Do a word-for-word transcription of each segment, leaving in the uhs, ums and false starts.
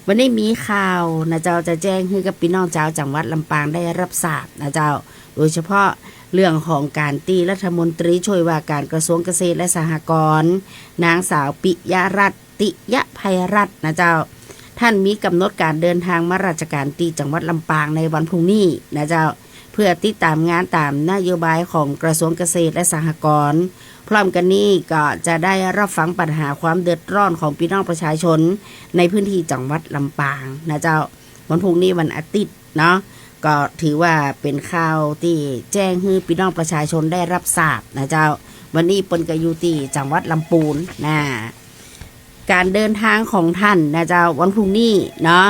วันนี้มีข่าวนะเจ้า จะแจ้งหื้อกับปี้น้องจาวจังหวัดลำปางได้ฮับทราบนะเจ้า โดยเฉพาะเรื่องของก๋านตี้รัฐมนตรีช่วยว่าก๋านกระทรวงเกษตรและสหกรณ์ นางสาวปิยะรัตน์ ติยะไพรัตน์นะเจ้า ท่านมีก๋ำหนดก๋านเดินทางมาราชก๋านตี้จังหวัดลำปางในวันพรุ่งนี้นะเจ้า เพื่อติดต๋ามงานต๋ามนโยบายของกระทรวงเกษตรและสหกรณ์ พร้อมกั๋นนี้ก็จะได้ฮับฟังปัญหาความเดือดร้อนของปี้น้องประชาชนในพื้นที่จังหวัดลำปางนะเจ้า วันพรุ่งนี้วันอาทิตย์เนาะ ก็ถือว่าเป๋นข่าวตี้แจ้งหื้อปี้น้องประชาชนได้ฮับทราบนะเจ้า วันนี้เปิ้นก็อยู่ตี้จังหวัดลำปูนนะ ก๋านเดินทางของท่านนะเจ้า วันพรุ่งนี้เนาะ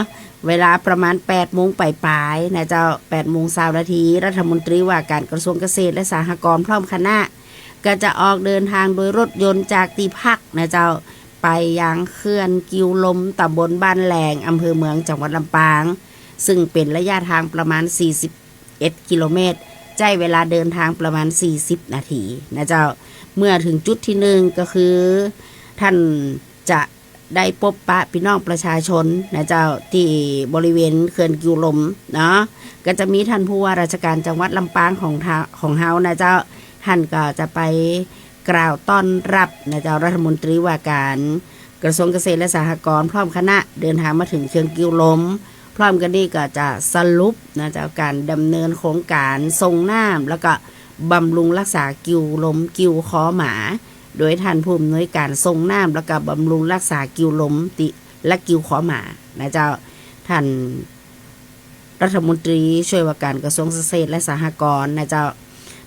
เวลาประมาณแปดโมงป๋ายๆ นะเจ้า แปดโมงซาวนาที รัฐมนตรีว่าก๋านกระทรวงเกษตรและสหกรณ์พร้อมคณะ ก็จะออกเดินทางโดยรถยนต์จากตี้พักนะเจ้า ไปยังเขื่อนกิ่วลม ตำบลบ้านแหลง อำเภอเมือง จังหวัดลำปาง ซึ่งเป๋นระยะทางประมาณสี่สิบเอ็ดกิโลเมตร ใจ๊เวลาเดินทางประมาณสี่สิบนาทีนะเจ้า เมื่อเถิงจุดตี้หนึ่งก็คือ ท่านจะได้ปบปะปี้น้องประชาชนนะเจ้า ตี้บริเวณเขื่อนกิ่วลมเนาะ ก็จะมีท่านผู้ว่าราชก๋านจังหวัดลำปางของเฮา ของเฮานะเจ้า ท่านก็จะไปกล่าวต้อนฮับนะเจ้า รัฐมนตรีว่าก๋านกระทรวงเกษตรและสหกรณ์พร้อมคณะ เดินทางมาเถิงเขื่อนกิ่วลม พร้อมกั๋นนี้ก็จะสรุปนะเจ้า ก๋านดำเนินโครงก๋านส่งน้ำแล้วก็บำรุงฮักษากิ่วลม กิ่วคอหมา โดยท่านผู้อำนวยก๋านส่งน้ำแล้วก็บำรุงฮักษากิ่วลมตี้ และกิ่วคอหมานะเจ้า ท่านรัฐมนตรีช่วยว่าก๋านกระทรวงเกษตรและสหกรณ์นะเจ้า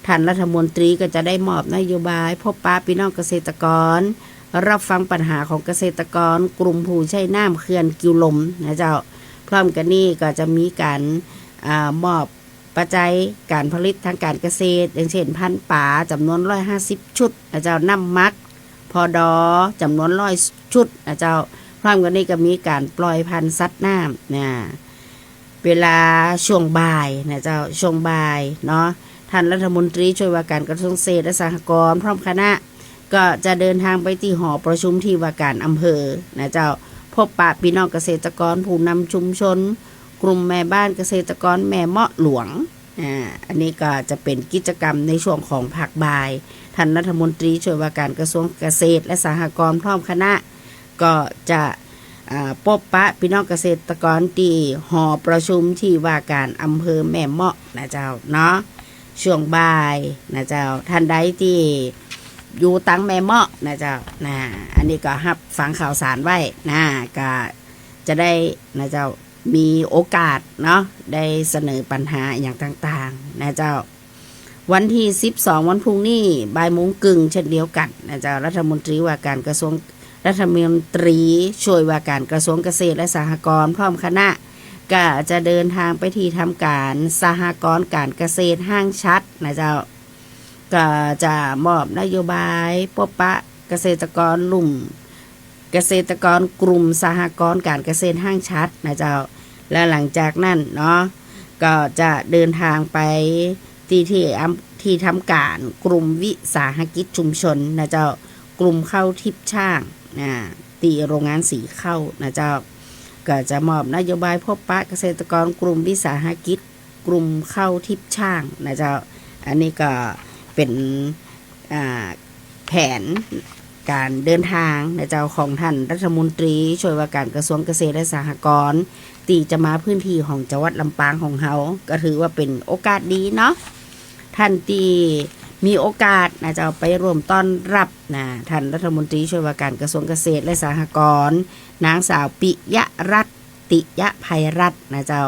ท่านรัฐมนตรีก็จะได้มอบนโยบาย ปบปะปี้น้องเกษตรกร ฮับฟังปัญหาของเกษตรกรกลุ่มผู้ใจ๊น้ำเขื่อนกิ่วลมนะเจ้า พร้อมกั๋นนี้ก็จะมีก๋าน อ่า มอบ ปัจจัยก๋านผลิตทางก๋านเกษตร อย่างเช่น พันธุ์ป๋าจ๋ำนวนร้อยห้าสิบชุดนะเจ้า น้ำหมัก ผด.จ๋ำนวนร้อยชุดนะเจ้า พร้อมกั๋นนี้ก็มีก๋านปล่อยพันธุ์สัตว์น้ำนะ เวลาช่วงบ่ายนะเจ้า ช่วงบ่ายเนาะ ท่านรัฐมนตรีช่วยว่าก๋านกระทรวงเกษตรและสหกรณ์พร้อมคณะ ก็จะเดินทางไปตี้หอประชุมตี้ว่าก๋านอำเภอนะเจ้า ปบปะปี้น้องเกษตรกร ผู้นำชุมชน กลุ่มแม่บ้านเกษตรกรแม่เมาะหลวง อ่า อันนี้ก็จะเป๋นกิจกรรมในช่วงของภาคบ่าย ท่านรัฐมนตรีช่วยว่าก๋านกระทรวงเกษตรและสหกรณ์พร้อมคณะ ก็จะ อ่า ปบปะปี้น้องเกษตรกรตี้หอประชุมตี้ว่าก๋านอำเภอแม่เมาะนะเจ้าเนาะ ช่วงบ่ายนะเจ้า ท่านใดตี้อยู่ตังแม่เมาะนะเจ้า นะ อันนี้ก็ฮับฟังข่าวสารไว้นะ ก็จะได้นะเจ้า มีโอกาสเนาะ ได้เสนอปัญหาอะหยังต่างๆ นะเจ้า วันตี้สิบสอง วันพรุ่งนี้ บ่ายโมงเกิ่ง เช่นเดียวกั๋นนะเจ้า รัฐมนตรีว่าก๋านกระทรวง รัฐมนตรีช่วยว่าก๋านกระทรวงเกษตรและสหกรณ์พร้อมคณะ ก็จะเดินทางไปตี้ทำก๋านสหกรณ์ก๋านเกษตรแห่งชาตินะเจ้า ก็จะมอบนโยบายปบปะเกษตรกรลุ่ม เกษตรกรกลุ่มสหกรณ์ก๋านเกษตรแห่งชาตินะเจ้า และหลังจากนั้นเนาะ ก็จะเดินทางไปตี้ ตี้อำ ตี้ทำก๋านกลุ่มวิสาหกิจชุมชนนะเจ้า กลุ่มข้าวทิพย์ช่าง อ่า ตี้โรงงานสีข้าวนะเจ้า ก็จะมอบนโยบายปบปะเกษตรกรกลุ่มวิสาหกิจ กลุ่มข้าวทิพย์ช่างนะเจ้า อันนี้ก็เป๋น อ่า แผนก๋านเดินทางนะเจ้า ของท่านรัฐมนตรีช่วยว่าก๋านกระทรวงเกษตรและสหกรณ์ ตี้จะมาพื้นตี้ของจังหวัดลำปางของเฮา ก็ถือว่าเป๋นโอกาสดีเนาะ ท่านตี้มีโอกาสนะเจ้า ไปร่วมต้อนฮับนะ ท่านรัฐมนตรีช่วยว่าก๋านกระทรวงเกษตรและสหกรณ์ นางสาวปิยะรัตน์ ติยะไพรัตน์นะเจ้า